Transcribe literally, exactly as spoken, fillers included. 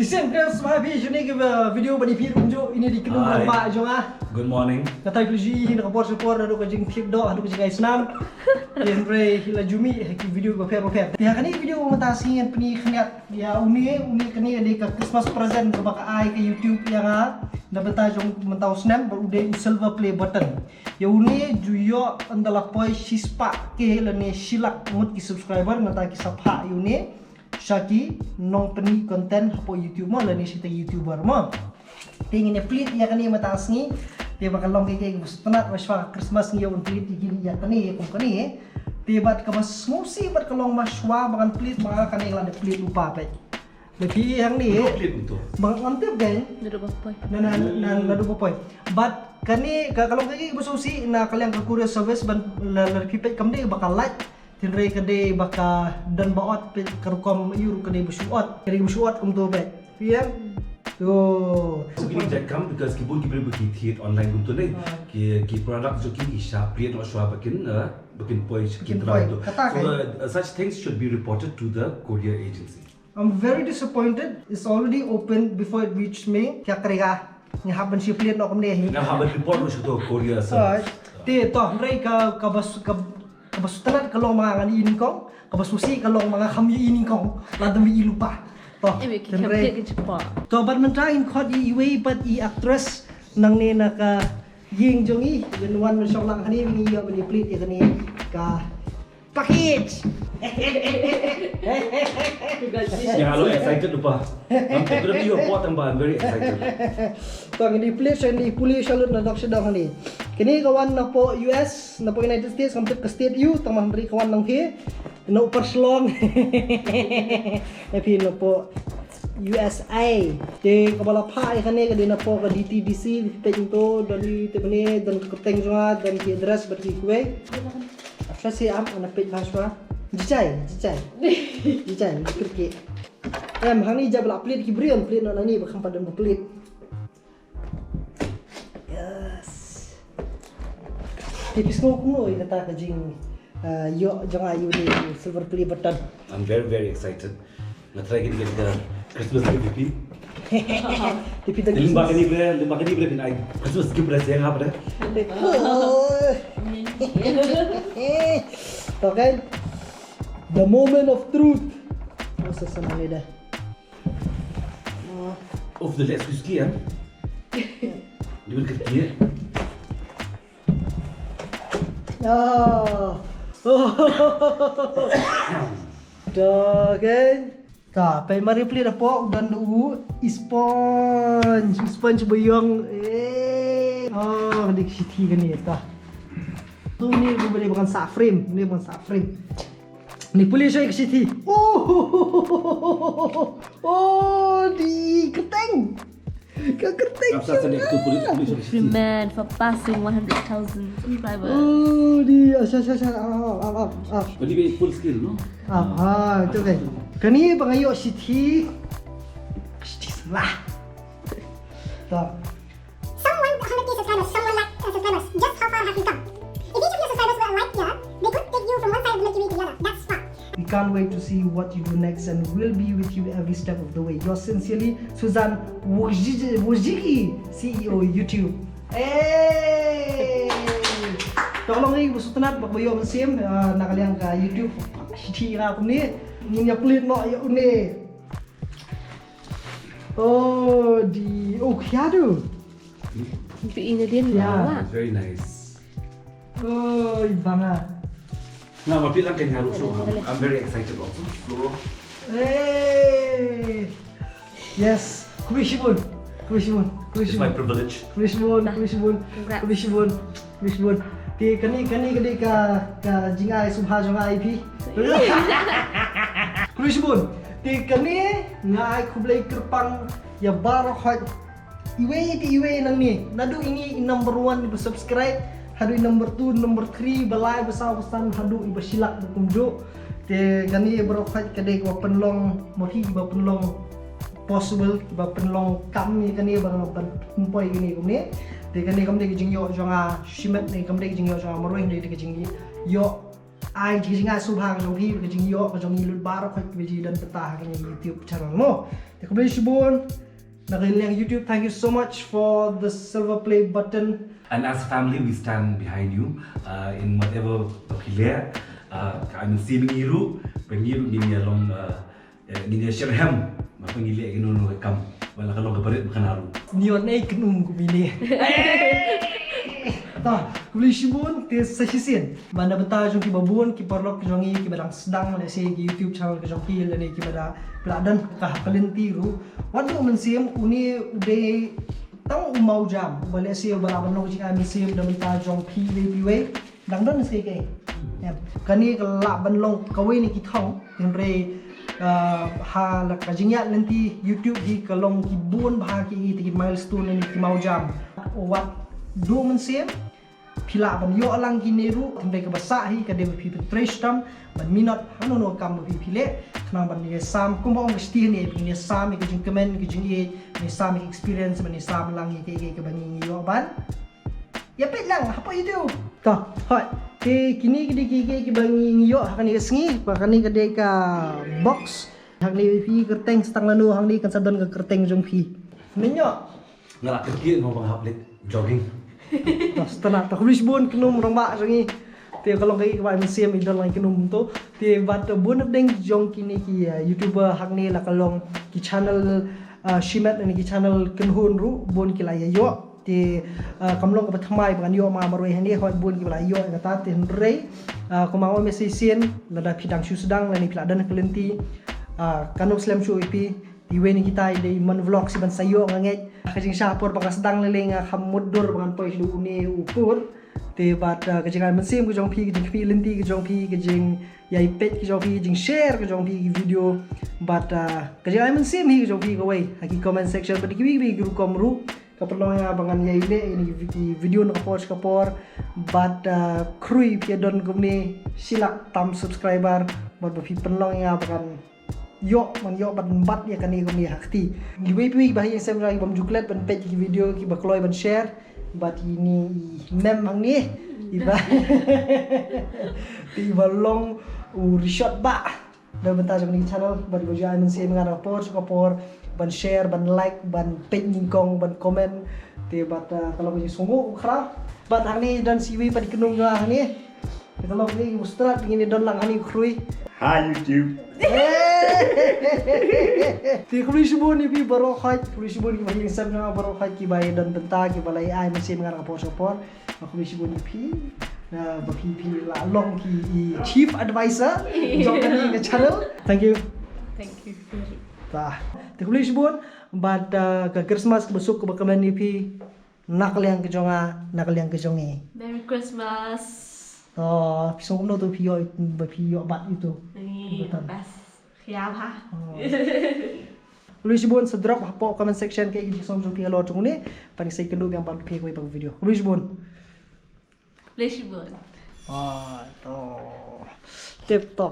Shisien pdiang sngewbha ïa phi sha kane ka video ba dei phi ruh kumjuh, ine i dei i kynhun rangbah jong nga. Good morning. Nga tharai phi ju i hi na ka por sha ka por, naduh ka jingthied doh haduh ka jingai snam. Hynrei la ju mih ha ki video bapher bapher. Te ha kane ka video mynta ka sngi ngan pyni khyndiat ïa une, une kane ka dei ka Christmas present kaba ka ai ka YouTube ïa nga na bynta jong mynta u snem, bad u dei u silver play button. Ïa une ju ïoh ynda la poi shispah K lane shilak ngut ki subscriber, nangta ki sa phah ïa une sha ki nongpynmih content hapoh YouTube mo, lane sha ki YouTuber mo. Te ngin ïa plie ïa kane mynta ka sngi. Te ba ka long kaei kaei kaba sngewtynnat, ba shwa Christmas ngi ïa plie ïa kine, ïa kane, ïa kum kane. Te bad kaba sngewsih bad ka long ba shwa ba ngan plie, ba kane ka la dep plie lypa peit. Ba phi hangne. Ba ngan tip kein. Naduh ba poi. Na, na, na, naduh ba poi. Bad kane ka, ka long kaei kaei kaba sngewsih na ka liang ka courier service, ban la, la phi peit kam dei ba ka lait. Hynrei ka dei ba ka don ba ot, peit ka rukom ïa u ruh ka dei ba shu ot. Ka dei ba shu ot kumto peit. Phi ïa. To. So ki dei jait kam because ki bun ki briew ba ki thied online kumto ne. Ki, ki product jong ki ki shah plie noh shwa ba kin, eh, ba kin poi sha ki trai to. So, uh, such things should be reported to the courier agency. I'm very disappointed. It's already open before it reached me. Kya karega? Nga hap ban shu plie noh kumne hi. Nga hap ban report noh sha to courier service. Te to, hynrei ka, kaba s-, ka, kaba sngewtynnat ka long ma nga ngan ïoh nyngkong, kaba sngewsih ka long ma nga kham ïoh nyngkong. Lada ym ïoh lypa. To. To bad mynta ngin khot ïa iwei pat i actress nangne na ka ïing jong ngi, ban wan ban shong lang hangne, ban ïoh ban ïa plie ïa kane ka package. Yeah, I'm excited lypa. I'm very excited. To ngin ïa plie sha, ngin ïa plie sha lut na dong sha dong hangne. Kane ka wan napoh U S, napoh United States, kam tip ka state aiu, tang ma hynrei ka wan nangphi. Na u par Shillong. Ïa phi napoh U S A. Te kaba la phah ïa kane ka dei napoh ka D T D C, peit to, don i te bne, don ka kyrteng jong nga, don ki address bad kiwei. Sa si am, ana peit bha shwa. Jijai, jijai. Jijai, jikirki. Em, hangne jab la plie ki briew, plie noh nangne ba kham pat don ba plie. Yes. Te phi sngew kumno ïa kata ka jing, uh, ïoh jong nga ïa une u silver play button? I'm very, very excited. Nga try kin get the Christmas gift ïa phi. Te phi da lyngba kane bre, lyngba kane bre phin ai Christmas gift bre sha nga bre. Okay. The moment of truth. Masa sama ni dah. Of the last whiskey, ah. Di bun kyrkieh. Ah. Da kan. Ta, peit ma ri plie da pok dan u sponge, sponge ba ïong. Eh. Oh, dik siti kane ta. Tu ni ba boleh makan sa frame, ni makan sa frame. Ni pule sha ka shithi. Oh, oh, di kyrteng. Ka kyrteng. Ka sa sa dek tu pule, pule sha ka shithi. Compliment for passing one hundred thousand subscribers. Oh, di, ah, sha, sha, sha, ah, ah, ah, ah. Bali be full scale, no? Ah, ah, tu kan. Kane ba nga ïoh shithi. Shithi salah. Ta. Someone, a hundred K subscribers, someone like, uh, subscribers. Just how far have we come? If each of your subscribers were a light year, they could take you from one side of the Milky Way to the other. That's far. We can't wait to see what you do next and we'll be with you every step of the way. Yours sincerely, Suzanne Wojcicki, C E O YouTube. Hey! Tolong ni, ba sngewtynnat, ba ïoh mynsiem, uh, na ka liang ka YouTube. Shithi nga kumne, ngin ïa plie noh ïa une. Oh, di, oh, khia du. Bi ina din. Yeah. Very nice. Oh, i banga. Nga ma plie lang ka nga ruh, so I'm, I'm very excited also. So. Hey. Yes. Khublei shibun. Khublei shibun. Khublei shibun. It's my privilege. Khublei shibun. Khublei shibun. Congrats. Khublei shibun. Khublei shibun. Te kane, kane ka dei ka, ka jingai sngewbha jong nga ïa phi. Khublei shibun. Te kane nga ai khublei kyrpang ïa baroh iwei te iwei nangne. Naduh ine i number one iba subscribe, haduh i number two, number three, ba lai, ba saw, ba san, haduh iba shilak ba kumjuh. Te kane baroh ka dei kaba pynlong, murhi iba pynlong possible, ba pynlong kam ïa kane ba nga ban pynpoi kane kumne. Te kane kam dei ka jingïoh jong nga shimet ne kam dei ka jingïoh jong nga marwei, dei ka jingïoh ai ka jingïasngewbha ka jong phi, ka jingïoh ka jong ngi lut baroh khoit kiba ju don bynta ha kane ka YouTube channel mo. Te khublei shibun na ka liang YouTube, thank you so much for the silver play button. And as a family, we stand behind you uh, in whatever phi leh. Uh, ka ai mynsiem ïa ngi ruh, ba ngi ruh ngin ïa long uh, eh, ngin ïa shyrkhei, ba ngi leh kano kano ka kam, ba la ka long ka barit ba ka na ruh. Ngi ïoh nei kynum kum ine. Ta, khublei shibun, te sa shisien. Ba na bynta jong kiba bun ki paralok jong ngi kiba dang sdang lehse ki YouTube channel ka jong ki lane kiba da pla don ka ha ka lynti ruh. Wat duh mynsiem, une u dei tang u mawjam uba lehse uba lah ban long ka jingai mynsiem na bynta jong phi iwei pa iwei. Dang don sa kaei kaei. Em, kane ka lah ban long kawei na ki thong, hynrei ah, ha la ka jingïaid lynti YouTube hi ka long ki bun bha ki, ki, ki milestone ne ki mawjam. Wat duh mynsiem, phi lah ban ïoh lang kine ruh, hynrei kaba sah hi ka dei ba phi pyntrei shitom ban minot ha kano kano ka kam ba phi, phi leh, khnang ban ïa sam, kumba ong ka shithi ne, phin ïa sam ïa ka jingkmen, ka jingïeit, ban ïa sam ïa ka experience, ban ïa sam lang ïa kaei kaei kaba ngi, ngi ïoh ban ïa peit lang hapoh YouTube. To, hooid. Te kine ki dei ki, ki, kiba ngi, ngi ïoh ha kane ka sngi, ba kane ka dei ka box. Ha kane phi kyrteng, sa tang lano hangne kan sa don ka kyrteng jong phi. Mynno nga la kyrkieh, nga ba nga hap leit jogging. To, sngewtynnat, to, khublei shibun kynum rangbah jong ngi. Te ka long kaei kaba ai mynsiem i don lang kynum to. Te bad bun hapdeng jong kine ki uh, YouTuber hangne, la ka long ki channel uh, shimet ne ki channel kynhun ruh, bun ki la ïa ïoh. Te uh, kam long kaba thymmai ba ngan ïoh ma marwei hangne, hooid bun kiba la ïoh ïa kata, te hynrei uh, kumba nga ong mynta shisien, lada phi dang shu sdang lane phi la don ha ka lynti, uh, kan ym slem shuh ïa phi. Te iwei na kita i dei Mon Vlogs, i ban sa ïoh, nga ngeit ka jingshah por ba nga sdang lei lei nga kham mutdur ba ngan poi sha une u pud. Te bad uh, ka jingai mynsiem ka jong phi, ka jingkmie lynti ka jong phi, ka jingïai peit ka jong phi, ka jingshare ka jong phi ki video, bad uh, ka jingai mynsiem hi ka jong phi kawei ha ki comment section bad kiwei kiwei ki rukom ruh. Ka pynlong ïa nga ba ngan ïai leh ïa ki video na ka por sha ka por. Bad uh, khrui phi ïa don kumne shi lak tam subscriber, bad ba phi pynlong ïa nga ba ngan ïoh, ngan ïoh ban bat ïa kane kumne ha kti. Iwei pa iwei ba ha ïing sem jong ngi bym ju klet ban peit ïa ki video kiba kloi ban share, bad ine i mem hangne iba, iba long u rishot ba na bynta jong kane ka channel, bad iba ju ai mynsiem ïa nga na ka por sha ka por ban share, ban like, ban peit nyngkong, ban comment. Te bad uh, ka long ka jingsngewnguh khraw. Bad hangne i don shi iwei pat i kynum jong nga hangne. Te ka long kane u strat, ngin ïa don lang hangne u khrui. Hi YouTube. Te khublei shibun ïa phi baroh khoit, khublei shibun ïa phi ïing sem jong nga baroh khoit kiba ïa don bynta, kiba la ïa ai mynsiem ïa nga na ka por sha ka por. Khublei shibun ïa phi. Na ba phi, phi la long ki i chief advisor jong kane ka channel. Thank you. Thank you. Ta. Te khublei shibun, bad uh, ka Christmas kaba suk kaba kmen ïa phi na ka liang ka jong nga, na ka liang ka jong ngi. Merry Christmas. To, phi sngew kumno to phi ïoh, ba phi ïoh bat ïa to? Ni, best. Khia bha. Oh. Khublei shibun, sa drop hapoh comment section kaei ka jingsngew jong phi halor jong une. Ban sa ïakynduh biang bad phi ha kawei pat ka video. Khublei shibun. Khublei shibun. Ah, to. Tip top.